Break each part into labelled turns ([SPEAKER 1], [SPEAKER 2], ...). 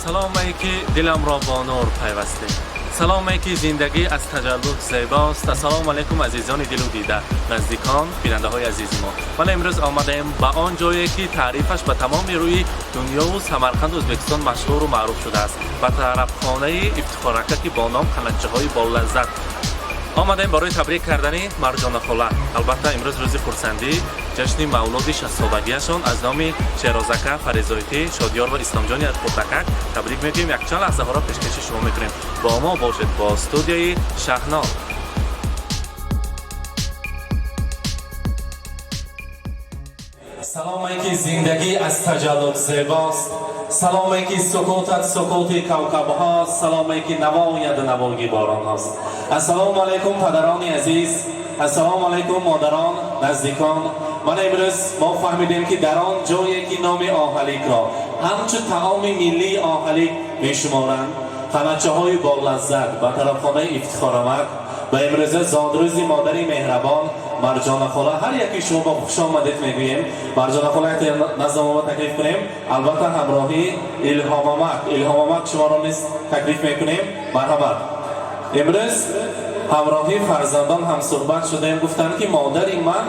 [SPEAKER 1] Саломе ки диламро бо нур пайвастед, саломе ки зиндагӣ аз таҷаллуд зебост. Ассалому алайкум, азизони дилу дида, наздикон, бинандаҳои азизи мо. Вале имрӯз омадаем ба он ҷое ки таърифаш ба тамоми рӯи дунёву Самарқанду Ӯзбекистон машҳуру маъруф шудааст, ба тарабхонаи Ифтихорака, ки бо ном қаначаҳои болаззат. Омадаем барои табрик кардани Марҷона хола. Албатта, имрӯз рӯзи хурсандӣ, ҷашни мавлуди шастсолагиашон. Аз номи Шерозака, Фаризойтӣ, Шодиёр ва Исломҷони хурдакак табрик мегӯем. Якчанд лаҳзаҳоро пешкаши шумо мекунем. Бо мо бошед, бо студияи Шаҳно. Саломе ки зиндагӣ аз таҷаллуд зебост, саломе ки сукутат сукути кавкабҳост, саломе ки навояд навои боронҳост. Ассалому алайкум, падарони азиз, ассалому алайкум, модарон, наздикон. Мана имрӯз мо фаҳмидем, ки дар он ҷое ки номи оҳаликро ҳамчун таоми миллии оҳалик мешуморанд, қаначаҳои болаззат, ба тарабхонаи Ифтихорамак, ба имрӯза зодрӯзи модари меҳрабон Марҷона хола ҳар яки шумо бо хуш омадед мегӯем. Марҷона хола, назди мо таклиф кунем. Албатта, ҳамроҳи Илҳомамак. Илҳомамак, шуморо низ таклиф мекунем, марҳамат. Имрӯз ҳамроҳи фарзандон ҳамсуҳбат шудаем. Гуфтанд, ки модари ман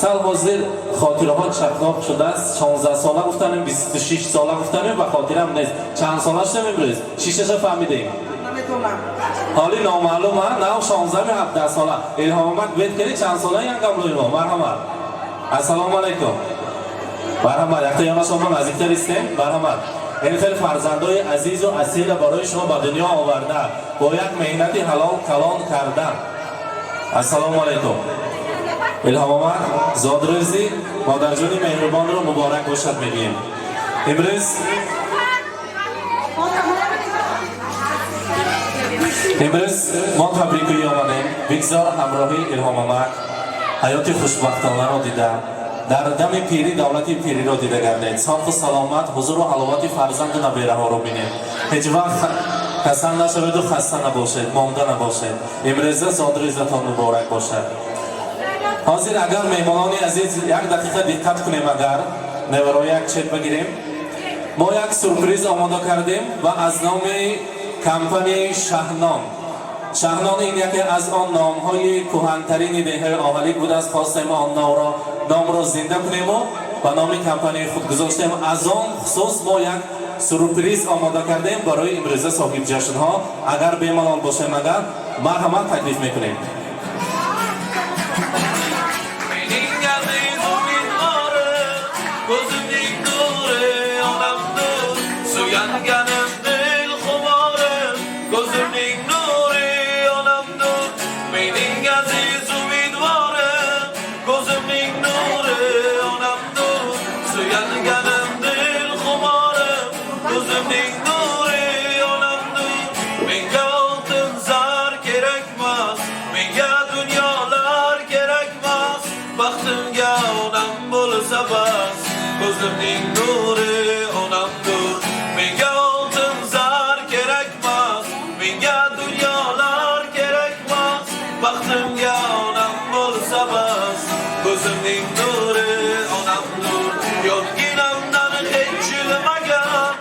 [SPEAKER 1] сал ҳозир хотираҳо чақноқ шудааст. 16 сола гуфтанем, 26 сола гуфтанем, ба хотирам нест. Чанд сола шудем имрӯз? Шишаша фаҳмидем? Ҳоли номаълум, нав 16-ми 17 сола. Илҳомамак, бед кани, чанд сола янгамлӯи мо? Марҳамат, ассалому алайкум, марҳамат. Якта ёна шумо наздиктар истем, марҳамат. Ин хел фарзандои азизу асила барои шумо ба дунё оварда, бо як меҳнати ҳалол калон кардан. Ассалому алайкум, Илҳомамак. Зодрӯзи модарҷони меҳрубонро муборак бошад мегӯем. Имрӯз мо табрикӯӣ омадем. Бигзор ҳамроҳи Илҳомамак ҳаёти хушбахтонаро дида, дар дами пирӣ давлати пириро дида гардед. Соқу саломат, ҳузуру ҳаловати фарзанду набераҳоро бинед. Ҳеҷ вақт касал нашаведу хаста набошед, монда набошед. Имрӯза зодрӯзатон муборак бошад. Ҳозир агар, меҳмонони азиз, як дақиқа диққат кунем, агар неваро як чет бигирем, мо як сюрприз омода кардем ва аз номи компанияи Шаҳнон. Шаҳнон ин яке аз он номҳои кӯҳантарини деҳаи Оҳалик будааст. Хостем он номро зинда кунему ба номи компанияи худ гузоштем. Аз он хусус мо як сюрприз омода кардем барои имрӯза соҳибҷашнҳо. Агар бемалол бошем, агар марҳамат, таклиф мекунем.
[SPEAKER 2] Mening aziz umidvorim, ko'zimning nuri onamdir, suyanganim, dil xumorim, ko'zimning nuri onamdir. Mening aziz umidvorim, ko'zimning nuri onamdir, suyanganim, dil xumorim, ko'zimning nuri onamdir. Menga oltin zar kerakmas, menga dunyolar kerakmas, baxtimga onam bo'lsa bas, ko'zimning nuri onamdir. Menga oltin zar kerakmas, menga dunyolar kerakmas, baxtimga onam bo'lsa bas, ko'zimning nuri onamdir. Yotginamdan hech chilmagan,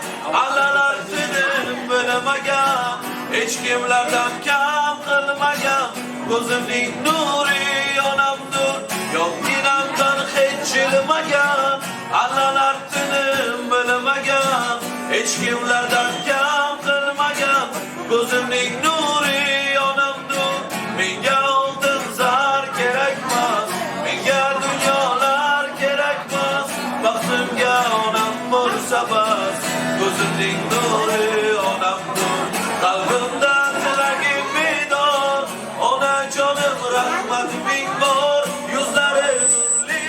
[SPEAKER 2] allalar tinim bilmagan, hech kimlardan kam qilmagan, ko'zimning nuri onamdir. Yotginamdan hech chilmagan, allalar tinim bilmagan, hech kimlardan kam qilmagan, ko'zimning nuri onamdir. Menga oltin zar kerakmas, menga dunyolar kerakmas, baxtimga onam bo'lsa bas, ko'zimning nuri onamdir. Qalbimda tilagim bedor, onajonim, rahmat ming bor, yuzlari nurli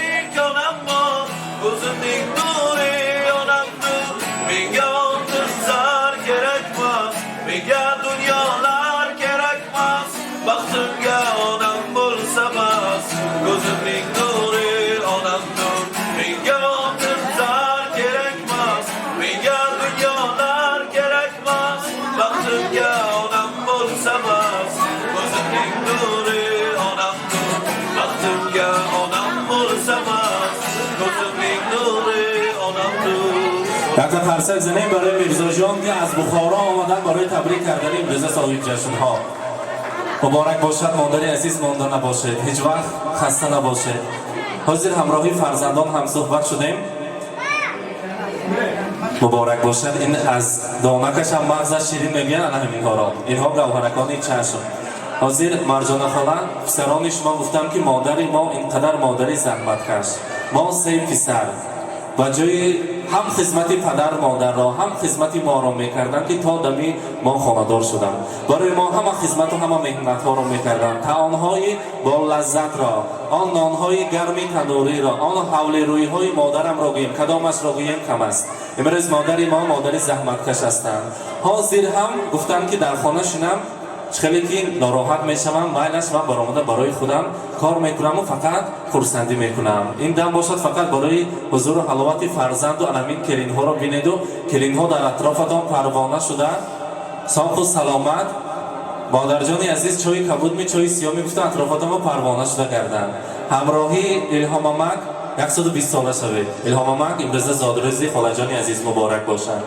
[SPEAKER 2] onam bor, ko'zimning nuri onamdir. Menga oltin zar kerakmas, menga dunyolar kerakmas, baxtimga onam bo'lsa bas, ko'zimning nuri onamdir. Menga oltin zar kerakmas, menga dunyolar kerakmas.
[SPEAKER 1] Якта қарсак занем барои Мирзоҷон, ки аз Бухоро омадан барои табрик кардани имрӯза соҳибҷашнҳо. Муборак бошад, модари азиз, монда набошед, ҳеҷ вақт хаста набошед. Ҳозир ҳамроҳи фарзандон ҳамсуҳбат шудем. Муборак бошад. Ин аз донакашам мағзаш ширин мегӯянд, ана ҳаминҳоро. Инҳо гавҳаракони чашм. Ҳозир, Марҷона хола, писарони шумо гуфтам, ки модари мо ин қадар модари заҳматкаш, мо се писар ба ҷои ҳам хизмати падар модарро, ҳам хизмати моро мекарданд, ки то дами мо хонадор шуданд, барои мо ҳама хизмату ҳама меҳнатҳоро мекарданд, таомҳои бо лаззатро, он нонҳои гарми танӯриро, он ҳавлирӯиҳои модарамро гӯем, кадомашро гӯем, кам аст. Имрӯз модари мо модари заҳматкаш ҳастанд. Ҳозир ҳам гуфтанд, ки дар хона шинам, хеле ки нороҳат мешавам, майлаш, ман баромада барои худам кор мекунаму фақат хурсандӣ мекунам. Ин дам бошад фақат барои ҳузуру ҳаловати фарзанду анамин келинҳоро бинеду келинҳо дар атрофатон парвона шуда, соқу саломат. Модарҷони азиз, чойи кабудми, чойи сиёми гуфта, атрофатонро парвона шуда карданд. Ҳамроҳи Илҳомамак 120 сола шавед. Илҳомамак, имрӯза зодрӯзи холаҷони азиз муборак бошад.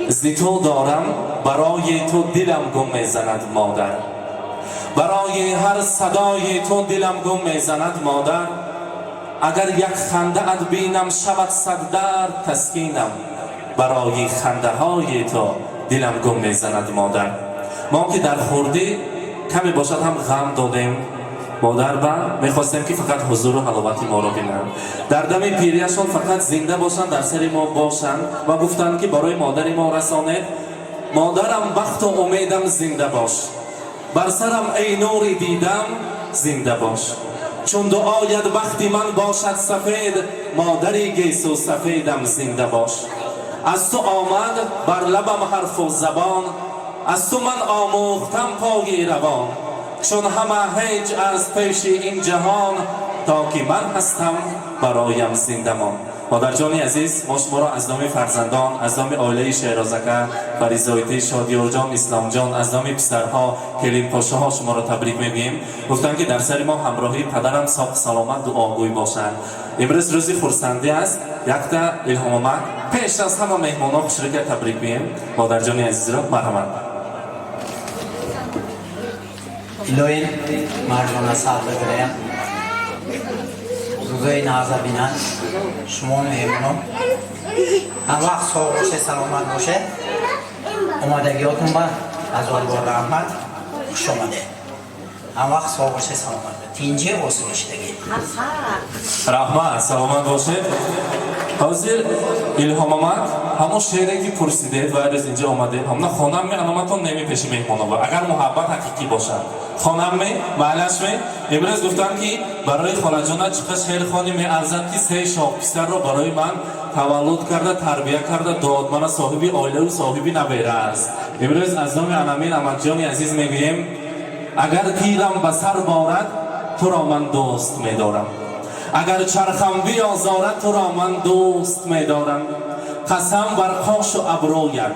[SPEAKER 1] Зи ту дорам, барои ту дилам гум мезанад, модар, барои ҳар садои ту дилам гум мезанад, модар. Агар як хандаат бинам, шавад сад дард таскинам, барои хандаҳои ту дилам гум мезанад, модар. Мо ки дар хурдӣ каме бошад ҳам ғам додем модар ба, мехостем, ки фақат ҳузуру ҳаловати моро бинанд, дар дами пирияшон фақат зинда бошанд, дар сари мо бошанд. Ва гуфтанд, ки барои модари мо расонед: модарам, бахту умедам, зинда бош, бар сарам эй нури дидам, зинда бош. Чун дуоят бахти ман бошад сафед, модари гесу сафедам, зинда бош. Аз ту омад бар лабам ҳарфу забон, аз ту ман омӯхтам пои равон. Чун ҳама ҳеҷ аз пеши ин ҷаҳон, то ки ман ҳастам, бароям зиндамон. Модарҷони азиз, мо шуморо аз номи фарзандон, аз номи оилаи Шеърозака, Фаризойтӣ, Шодиёрҷон, Исломҷон, аз номи писарҳо, келинпошаҳо шуморо табрик мегӯем. Гуфтанд, ки дар сари мо ҳамроҳии падарам соқ саломат дуогӯй бошанд. Имрӯз рӯзи хурсандӣ аст. Якта Илҳомомак пеш аз ҳама меҳмонҳо хушрика табрик гӯем модарҷони азизро. Марҳамат.
[SPEAKER 3] Илоҳин Марҷона сар бигирем, рӯзои нағза бинанд. Шумо меҳмонон ҳам вақт соғ боше, саломат боше. Омадагиётон ба ҳазор бор раҳмат, хуш омадед. Ҳам вақт соғ боше, саломат, тинҷи осоиштагӣ.
[SPEAKER 1] Раҳмат, саломат бошед. Ҳозир, Илҳомамак, ҳамон шеъре ки пурсидед ва рӯз инҷа омадед, ҳамна хонам ме, аноматон неми пеши меҳмонова, агар муҳаббат ҳақиқӣ бошад, хонам ме, маълаш ме. Имрӯз гуфтам, ки барои холаҷона чиқа шеър хонӣ меарзад, ки се шоҳ писарро барои ман таваллуд карда, тарбия карда дод, мана соҳиби оилаву соҳиби набера аст. Имрӯз аз номи анамин амакҷони азиз мегӯем: агар тирам ба сар борад, туро ман дӯст медорам, агар чархам биозорад, туро ман дӯст медорам. Қасам бар қошу абрӯят,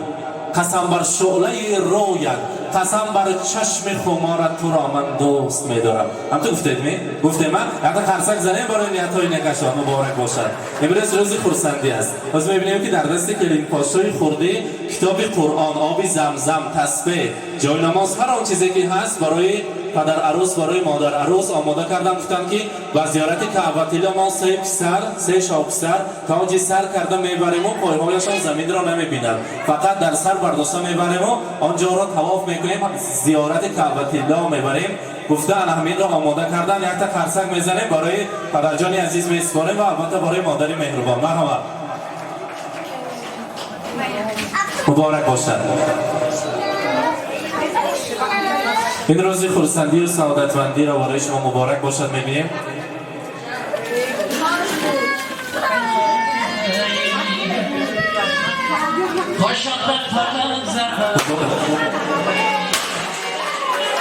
[SPEAKER 1] қасам бар шӯълаи рӯят, қасам бар чашми хуморат, туро ман дӯст медорам. Ҳамту гуфтед ми, гуфтем, а якта қарсак занем барои ниятҳои некашон. Муборак бошад. Имрӯз рӯзи хурсандӣ аст. Ҳозир мебинем, ки дар дасти келинпошои хурдӣ китоби Қуръон, оби Замзам, тасбеҳ, ҷойнамоз, ҳар он чизе ки ҳаст, барои падар арӯс, барои модар арӯс омода кардам. Гуфтам, ки ба зиёрати Каъбатилло мо се писар, се шоҳписар тоҷи сар карда мебариму пойҳояшон заминро намебинанд, фақат дар сар бардошта мебариму он ҷоро тавоф мекунем, зиёрати Каъбатилло мебарем. Гуфта, ана ҳаминро омода кардан. Якта қарсак мезанем барои падарҷони азиз, месупорем ва албатта барои модари меҳрубон. Марҳамат, муборак бошад. Ин рӯзи хурсандию саодатмандиро барои шумо муборак бошад мегӯем.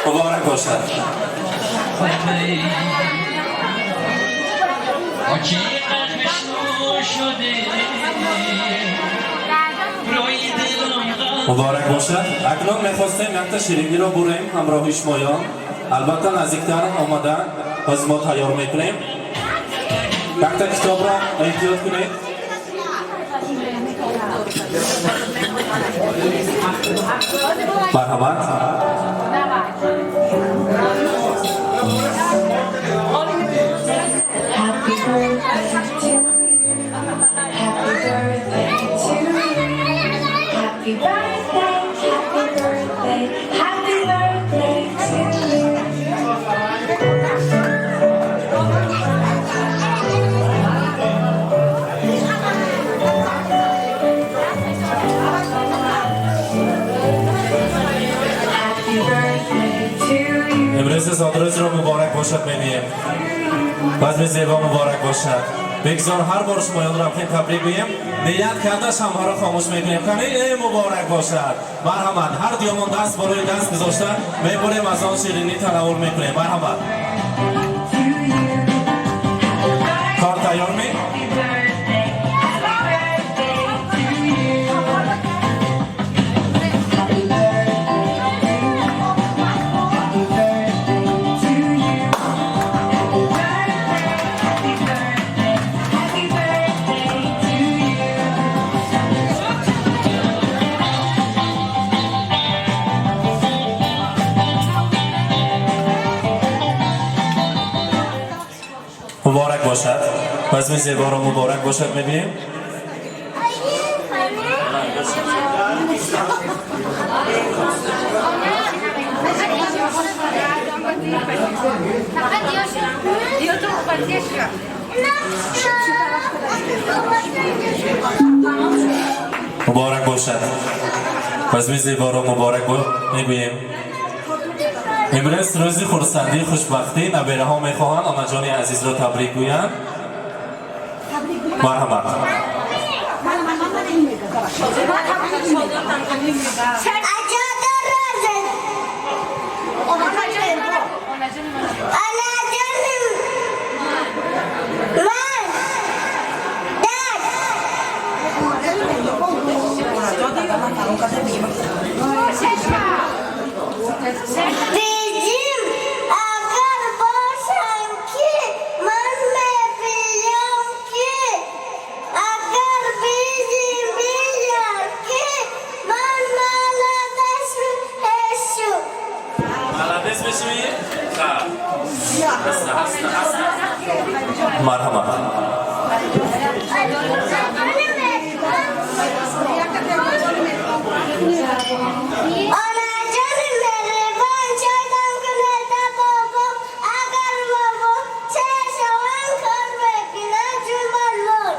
[SPEAKER 1] Муборак бошад. Муборак бошад. Акнун мехостем якта шириниро бурем ҳамроҳи шумоён, албатта наздиктар омада ҳозир мо тайёр мекунем. Якта китобро эҳтиёт кунед. Марҳамат.
[SPEAKER 4] Happy birthday to you. Happy birthday to you. Happy birthday, happy birthday, happy birthday to you. Happy birthday to you.
[SPEAKER 1] امروز زادروز رو مبارک باشد میگوییم. بزم زیبا مبارک باشد. بگذار هر بار شمایان را خیلی تبریک گوییم. نیت کرده شمها را خاموش میکنیم. کنی ای مبارک باشد. مرحمت. هر دیامان دست بالای دست گذاشته میبریم، از آن شیرینی تناول میکنیم. مرحمت.
[SPEAKER 4] To you.
[SPEAKER 1] کار تیار می؟
[SPEAKER 4] Happy birthday, happy birthday to you. Happy birthday to you. Happy birthday to you. Happy birthday, happy birthday, happy birthday to you.
[SPEAKER 1] مبارک باشد. بزم زیبا را مبارک باشد میگوییم. مبارک باشد. بزم زیبا را مبارک میگوییم. امروز روزی خرسندی، خوشبختی. نبیره ها میخواهند آناجان عزیز را تبریک گویند. مرحمت.
[SPEAKER 5] Bizim agar boşan ki man mebiyam ki agar bizim biyan ki man молодец heşu.
[SPEAKER 1] Молодец میشوی؟ هست هست هست. مرحمت.
[SPEAKER 5] Onajonim mehribon choydan kunada bobom agar bobom chashavan kor bekina jumalmon.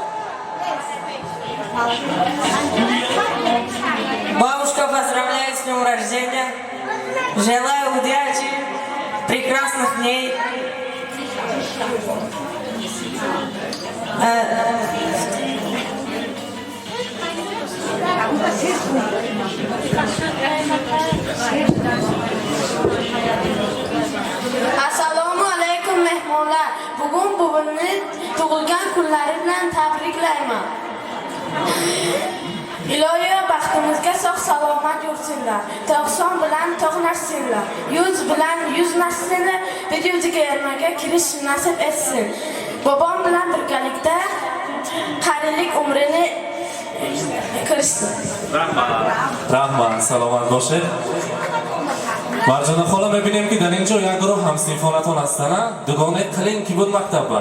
[SPEAKER 6] Бабушка, поздравляю с днем рождения. Желаю удачи, прекрасных дней.
[SPEAKER 7] Assalomu alaykum, mehmonlar. Bugun buvimni tug'ilgan kunlari bilan tabriklayman. Iloyo baxtimizga sog' salomat yursinlar. 90 bilan to'qnashsinlar. 100 bilan yuzlashsinlar. Bir yuziga yermaga kirish nasib etsin. Bobom bilan birgalikda qarilik umrini kirishsin.
[SPEAKER 1] Раҳмат, саломат бошед. Марҷона хола, мебинем, ки дар ин ҷо як гурӯҳ ҳамсинфонатон ҳастана. Дугонаи қалин ки буд мактаба?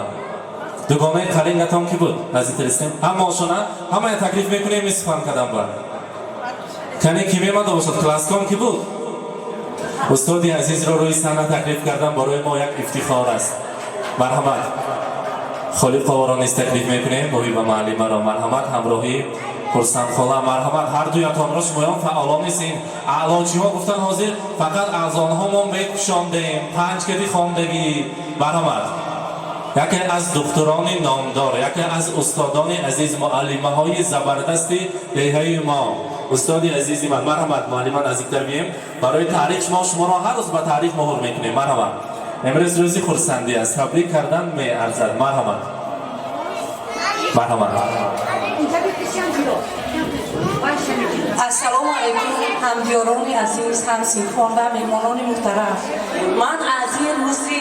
[SPEAKER 1] Дугонаи қалингатон ки буд? Наздиктаристем. Ҳамаошона ҳамая таклиф мекунем сухан кадан ба. Кане, ки мемада бошад? Класском ки буд? Устоди азизро рӯи саҳна таклиф кардан барои мо як ифтихор аст. Марҳамат. Холиқоворо низ таклиф мекунем, Муҳиба муаллимаро. Марҳамат, ҳамроҳӣ Хурсандхола. Марҳамат, ҳар дуятонро. Шумоён фаъолон нестин. Аълочиҳо гуфтан, ҳозир фақат аз онҳо мо мекушондем панҷ кати хондагӣ. Марҳамат, яке аз духтурони номдор, яке аз устодони азиз, муаллимаҳои забардасти деҳаи мо, устоди азизи ман. Марҳамат, муаллима, наздиктар бием. Барои таърих мо шуморо ҳар рӯз ба таърих муҳр мекунем. Марҳамат, имрӯз рӯзи хурсандӣ аст, табрик кардан меарзад. Марҳамат, марҳамат.
[SPEAKER 8] Ассалому алайкум, ҳамдиёрони азиз, ҳамсинфон ва меҳмонони муҳтарам. Ман аз ин рӯзи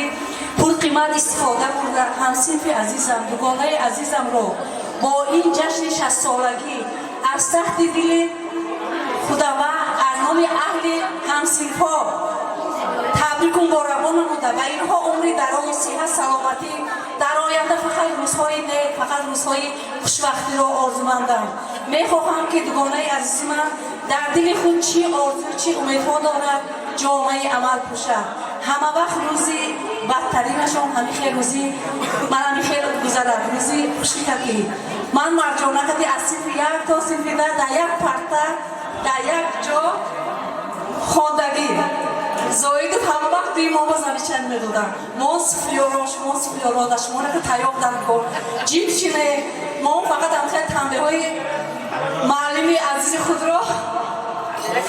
[SPEAKER 8] пурқимат истифода бурда, ҳамсинфи азизам, дугонаи азизамро бо ин ҷашни 60-солагӣ аз таҳти дили худам ва аз номи Номи аҳли ҳамсинфҳо табрику муборакбон намуда, ба инҳо умри дарози, сиҳат, саломатӣ, дар оянда фақат рӯзҳои нек, фақат рӯзҳои хушбахтиро орзумандам. Мехоҳам, ки дугонаи азизи ман дар дили худ чӣ орзу, чӣ умедҳо дорад, ҷомаи амал пӯшад. Ҳама вақт рӯзи бадтаринашон ҳамин хел рӯзи ман ҳамин хел гузарад, рӯзи хушикатӣ. Ман Марҷона кати аз синфи як то синфи 10 дар як парта, дар як ҷо хондагӣ. Зоидов ҳама вақт дуи мо ба замечание медоданд: мо суфлёро, шумо суфлёро, да шумо нака таёқ дар кор ҷиб чине. Мо фақат ҳамхел танбеҳои муаллими азизи худро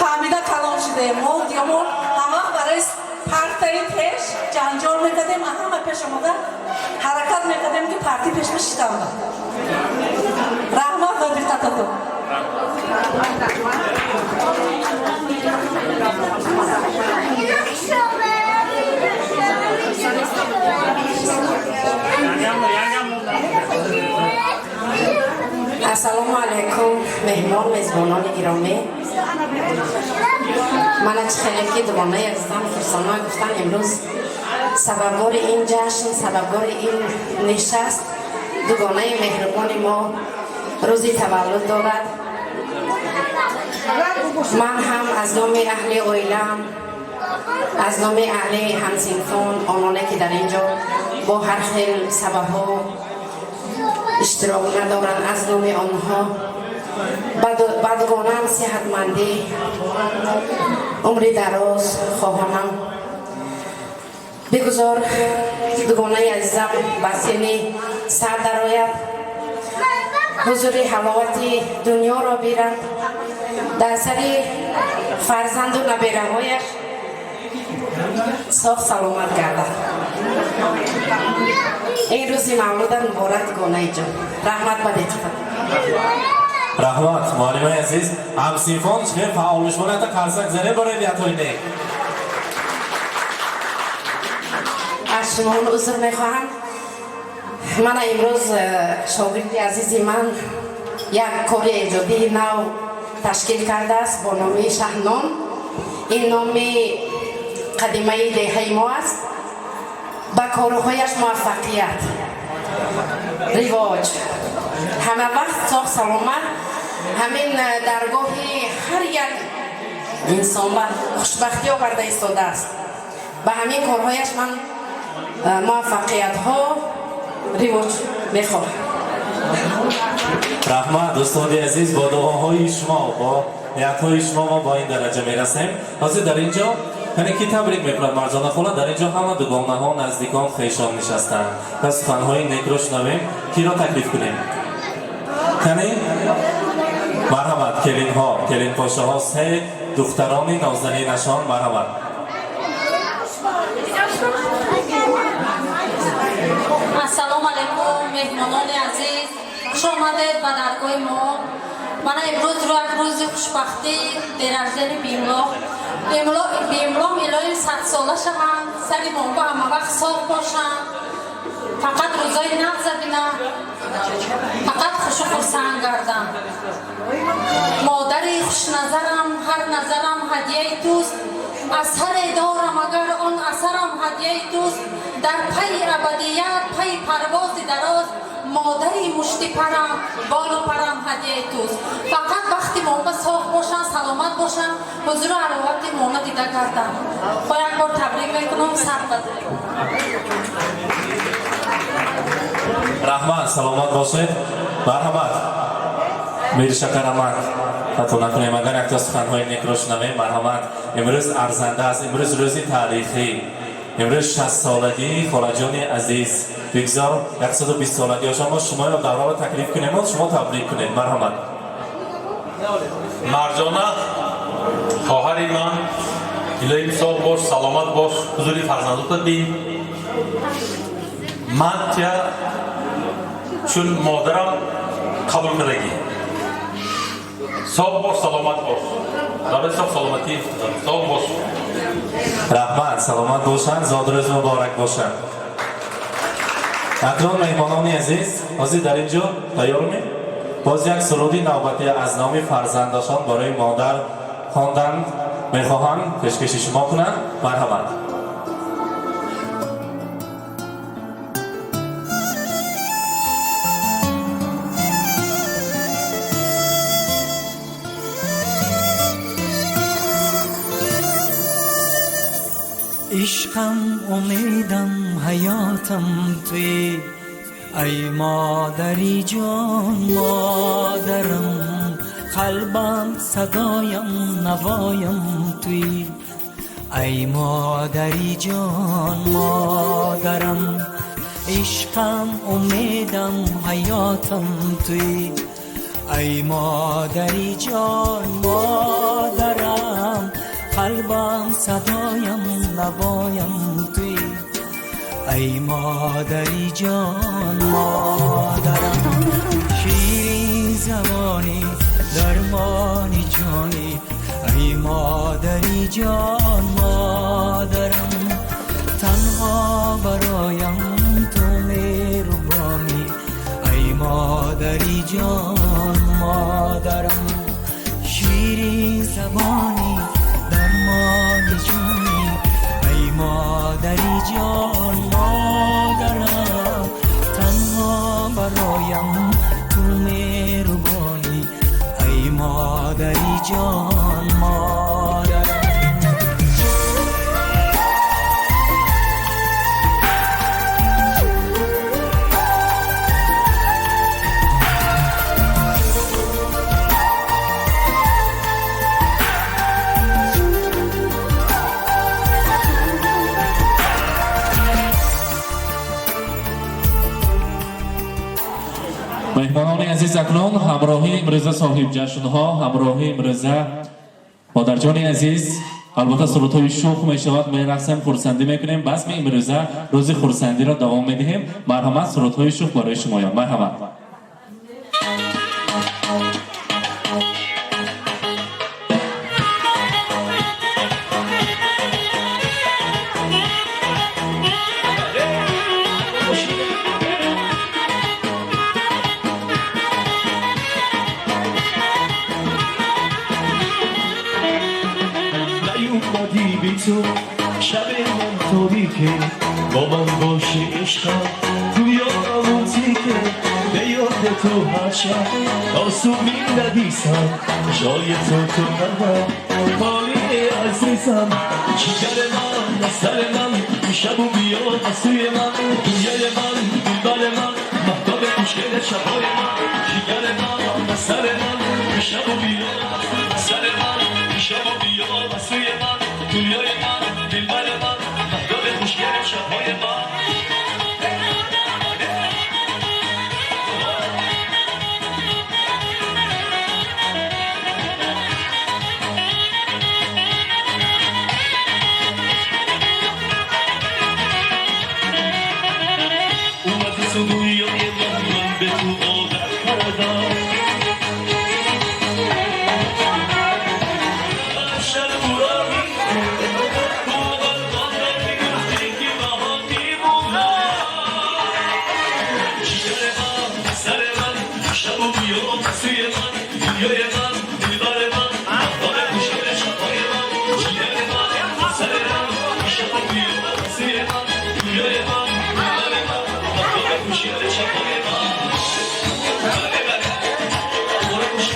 [SPEAKER 8] фаҳмида калон шудаем. Мо дигамо ҳама вақт барои партаи пеш ҷанҷол мекардем, ҳама пеш омода ҳаракат мекардем, ки парти пеш бишитам. Раҳмат ба диққататон.
[SPEAKER 9] Ассалому алайкум, меҳмон, мезбонони гиромӣ. Мана, чӣ хеле ки дугонаи азизам Фирсона гуфтан, имрӯз сабабгори ин ҷашн, сабабгори ин нишаст дугонаи меҳрубони мо рӯзи таваллуд дорад. Ман ҳам аз номи аҳли оилаам, аз номи аҳли ҳамсинфон, ононе ки дар ин ҷо бо ҳар хел сабабҳо иштирок надоранд, аз номи онҳо ба дугонаам сиҳатмандӣ, умри дароз хоҳонам. Бигузор дугонаи азизам ба синни сар дарояд, ҳузури ҳаловати дунёро биранд, дар сари фарзанду набераҳояш соф саломат гардад. Ин рӯзи мавлуда муборак, дугонаи ҷон. Раҳмат ба диққат.
[SPEAKER 1] Раҳмат, муаллимаи азиз. Ҳамсинфон чӣ фаъол шумо, ята қарсак занед барои ниятҳои нек.
[SPEAKER 9] Аз шумо узр мехоҳам. Мана, имрӯз шогирди азизи ман як кори эҷодии нав ташкил кардааст бо номи Шаҳнон. Ин номи қадимаи деҳаи мо аст. Ба корҳояш муваффақият, ривоҷ, ҳама вақт соғ саломат. Ҳамин даргоҳи ҳар як инсон ба хушбахтӣ оварда истодааст. Ба ҳамин корҳояш ман муваффақиятҳо, ривоҷ мехоҳам.
[SPEAKER 1] Раҳмат, дӯстони азиз. Бо дуоҳои шумо, бо ниятҳои шумо мо ба ин дараҷа мерасем. Ҳозир дар ин ҷо яъне ки табрик мекунад Марҷона хола, дар ин ҷо ҳама дугонаҳо, наздикон, хешон нишастанд. Пас суханҳои некро шунавем. Киро таклиф кунем? Кани, марҳамат, келинҳо, келинпошаҳо, се духтарони нозанинашон, марҳамат.
[SPEAKER 10] Ассалому алайкум, меҳмонони азиз, хуш омадед ба даргоҳи мо. Мана, имрӯз як рӯзи хушбахтӣ, день рождения Биимлоқ. Биимлоқ илоҳим 100-сола шаванд, сари моба ҳамавақт соғ бошанд, фақат рӯзои нағза бинанд, фақат хушу хурсанд гарданд. Модари хушназарам, ҳар назарам ҳадияи туст, асаре дорам агар, он асарам ҳадияи туст. Дар пайи абадият, пайи парвози дароз, модари мушти парам, болу парам ҳадияи туст. Фақат вақти моба соғ бошанд, саломат бошанд, ҳузуру ҳаловати мона дида гарданд. Бо як бор табрик мекунам, сар бадоред.
[SPEAKER 1] Раҳмат, саломат бошед. Марҳамат, Миршакарамак, хато накунем агар, якто суханҳои некро шунавем. Марҳамат, имрӯз арзанда аст, имрӯз рӯзи таърихӣ, имрӯз 60-солагии холаҷони азиз. Бигзор 120-солагиашон. Мо шуморо давраро таклиф кунем, шумо табрик кунед. Марҳамат.
[SPEAKER 2] Марҷона, хоҳари ман, илоҳим соғ бош, саломат бош, ҳузури фарзандота бин. Ман тия чун модарам қабул кардагӣ. Соғ бош, саломат бош, барои соғ саломатӣ, соғ бош.
[SPEAKER 1] Раҳмат, саломат бошанд, зодрӯз муборак бошанд. Акнун, меҳмонони азиз, ҳозир дар ин ҷо тайёрме, боз як суруди навбатӣ аз номи фарзандашон барои модар хонданд. Мехоҳанд пешкаши шумо кунанд. Марҳамат.
[SPEAKER 11] Ишқам, умедам, ҳаётам туӣ, ай модари ҷон, модарам. Қалбам, садоям, навоям туӣ, ай модари ҷон, модарам. Ишқам, умедам, ҳаётам туӣ, ай модари ҷон, модарам. Қалбам, садоям, навоям туӣ, ай модари ҷон, модарам. Ширин забонӣ, дармони ҷонӣ, ай модари ҷон, модарам. Танҳо бароям ту меҳрубонӣ, ай модари ҷон, модарам. Ширин забонӣ, дармони ҷонӣ, ай модари ҷон, модарам. Танҳо бароям ту меҳрубонӣ, ай модари ҷон, модарам.
[SPEAKER 1] Меҳмонони азиз, акнун ҳамроҳи имрӯза соҳибҷашнҳо, ҳамроҳи имрӯза модарҷони азиз, албатта сурудҳои шӯх мешавад, мерақсем, хурсандӣ мекунем. Базми имрӯза рӯзи хурсандиро давом медиҳем. Марҳамат, сурудҳои шӯх барои шумоён. Марҳамат.
[SPEAKER 12] نیومدی بی تو شب من تاریکه، با من باشی عشقم توی همون تیکه. به یاد تو هر شب آسو می نویسم، جای تو تو قلبم خالی عزیزم. جگر من، سر من، شب و بیا سوی من، دنیای من، دلبر من، مهتاب خوشگل شبای من. جگر من، سر من، شب و بیا سر من، شب و بیا سوی من، دنیای من، دلبر من، مهتاب خوشگل شبای من. اومدی تو دنیای من، من به تو عادت کردم. شب برانی تو قلبم میگفتی که با هم میمونم. جگر من، سر من، شب و بیا سوی من، دنیای من، دلبر من، مهتاب خوشگل شبهای من. جگر من، سر من، شب و بیا سوی من، دنیای من، دلبر من، مهتاب خوشگل شبهای من. بله بله برو خوش.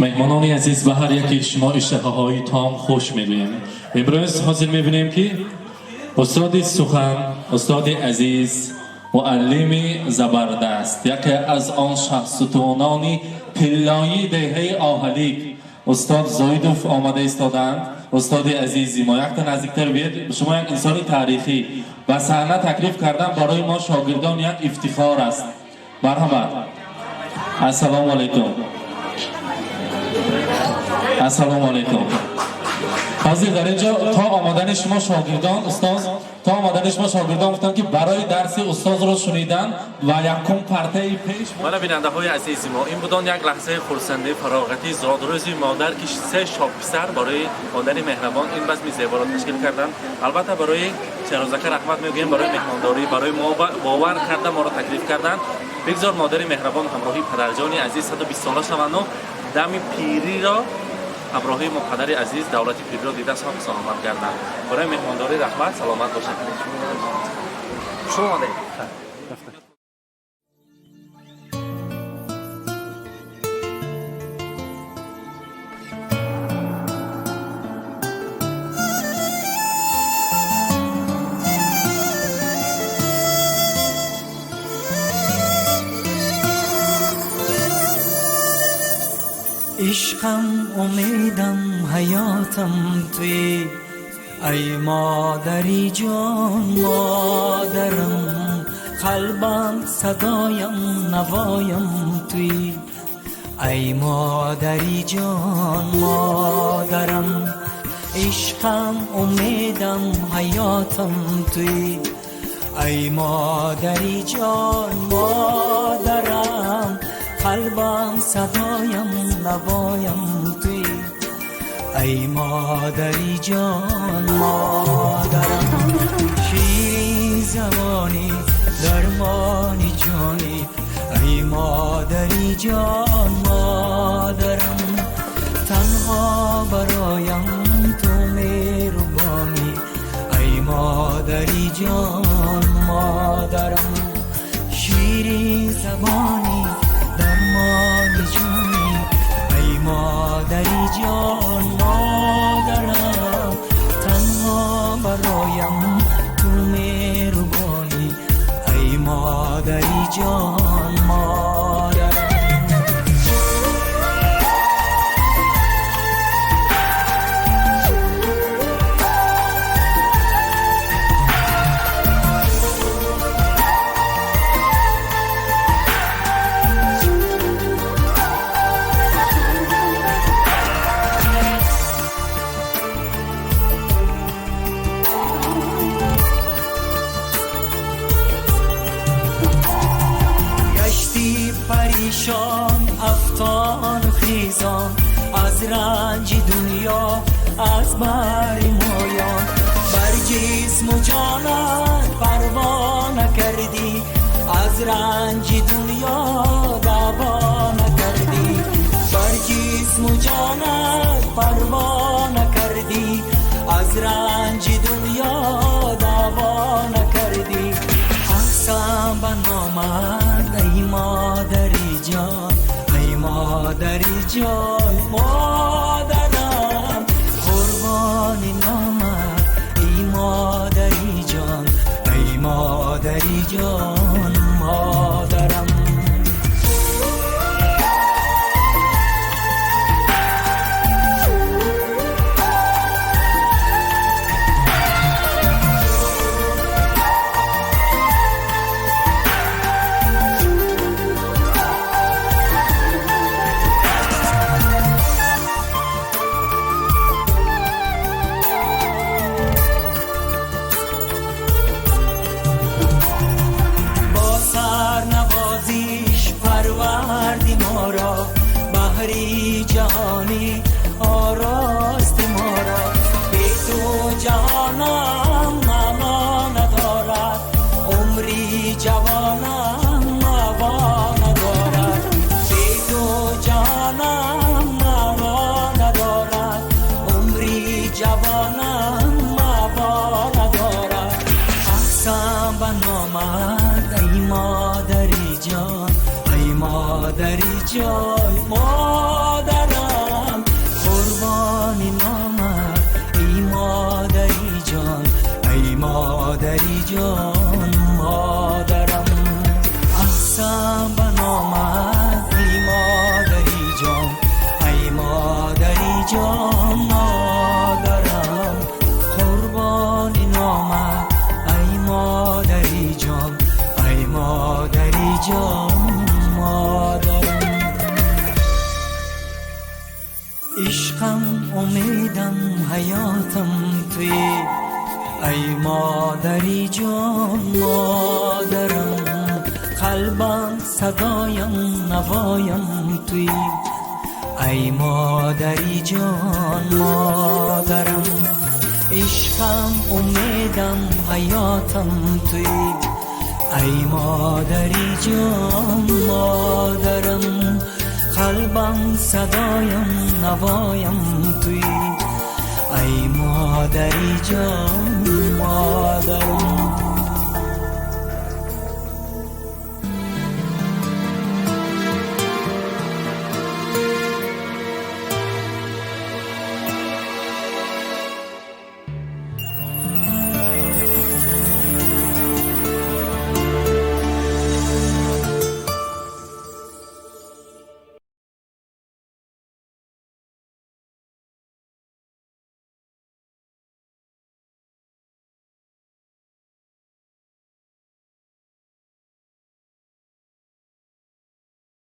[SPEAKER 1] Меҳмонони азиз, ба ҳар яке шумо иштиҳоҳои том хуш мегӯем. Имрӯз ҳозир мебинем, ки устоди сухан, устоди азиз Муаллими забардаст, яке аз он шахссутунони тиллоии деҳаи Оҳалик, устод Зоидов омада истодаанд. Устоди азизи мо, якта наздиктар биед. Шумо як инсони таърихӣ, ба саҳна таклиф кардан барои мо шогирдон як ифтихор аст. Марҳамат. Ассалому алайкум, ассалому алайкум. Ҳозир дар инҷо то омадани шумо шогирдон, устоз, то омадани шумо шогирдон гуфтанд, ки барои дарси устозро шунидан ва якум партаи пеш. Мана, бинандаҳои азизи мо, ин будон як лаҳзаи хурсандӣ, фароғатии зодрӯзи модар, ки се шобписар барои модари меҳрабон ин базми зеборо ташкил карданд. Албатта, барои Шеҳрозака раҳмат мегӯем барои меҳмондорӣ, барои мо бовар карда моро таклиф карданд. Бигзор модари меҳрабон ҳамроҳи падарҷони азиз 120 сола шаванду дами пириро ҳамроҳии мо падари азиз давлати пириро дида соҳ саломат гарданд. Барои меҳмондорӣ раҳмат, саломат бошед. Хуш омадед.
[SPEAKER 11] Ишқам, умедам, ҳаётам туӣ, ай модари ҷон, модарам. Қалбам, садоям, навоям туӣ, ай модари ҷон, модарам. Ишқам, умедам, ҳаётам туӣ, ай модари ҷон, модарам. Қалбам, садоям, навоям туӣ, ай модари ҷон, модарам. Ширин забонӣ, дармони ҷонӣ, ай модари ҷон, модарам. Танҳо бароям ту меҳрубонӣ, ай модари ҷон, модарам. Ширин забонӣ, дармони ҷонӣ, ай модари ҷон, модарам. Танҳо бароям ту меҳрубонӣ, ай модари ҷон, модарам. Гашти паришон, афтону хезон, аз ранҷи дунё, аз бари моён. Бар ҷисму ҷонат парво накардӣ, аз ранҷи дунё даъво накардӣ. Бар ҷисму ҷонат парво накардӣ, аз ранҷи дунё даъво накардӣ. Аҳсан ба номат, ай модари ҷон, ай модари ҷон, модарам. Қурбони номат, эй модари ҷон, ай модари ҷон, модарам. Бо сарнавозиш парварди моро, баҳри ҷаҳонӣ орости моро. Бе ту ҷаҳонам маъно надорад, умри ҷавонам маво надорад. Бе ту ҷаҳонам маъно надорад, умри ҷавонам маво надорад. Аҳсан ба номат, ай модари ҷон, ай модари ҷон, модарам. Қурбони номат, эй модари ҷон, ай модари ҷон, модарам. Ишқам, умедам, ҳаётам туӣ, ай модари ҷон, модарам. Қалбам, садоям, навоям туӣ, ай модари ҷон, модарам. Ишқам, умедам, ҳаётам туӣ, ай модари ҷон, модарам. Қалбам, садоям, навоям туӣ, ай модари ҷон, модарам.